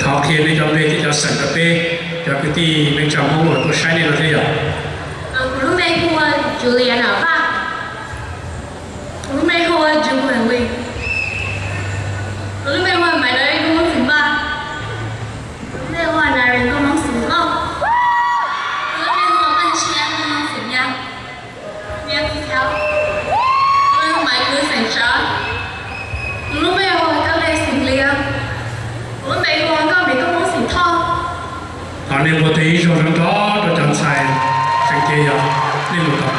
Thov qhia nej cov npe thiab cov xeem rau peb cov kwv tij neej tsa Hmoob uas tuaj saib nej no thiab yom. Kuv lub npe hu ua Juliana Vaj. Kuv lub npe hu ua Julian Lee. Kuv lub npe hu ua Maiv Dawb Nkauj Hmoob Xeem Vaj. Kuv lub npe hu ua Nais Nkauj Hmoob Xeem Lauj. Kuv lub npe hu ua Paj Ntshiab Nkauj Hmoob Xeem Nyab. Kuv lub npe hu ua Maiv Kwv Xeem Tsav. Kuv lub npe hu ua Kab Dej Xeem Liab. Kuv lub npe hu ua Nkauj Mem Nkauj Hmoob Xeem Thoj. Thov nej npuaj tes ib zaug nrov nrov rau cov ntxhais tseem cev yog nej mus tau.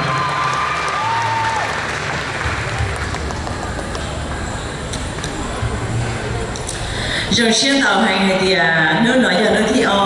Zoo siab ntau heev hais tias hnub no yog hnub thib ob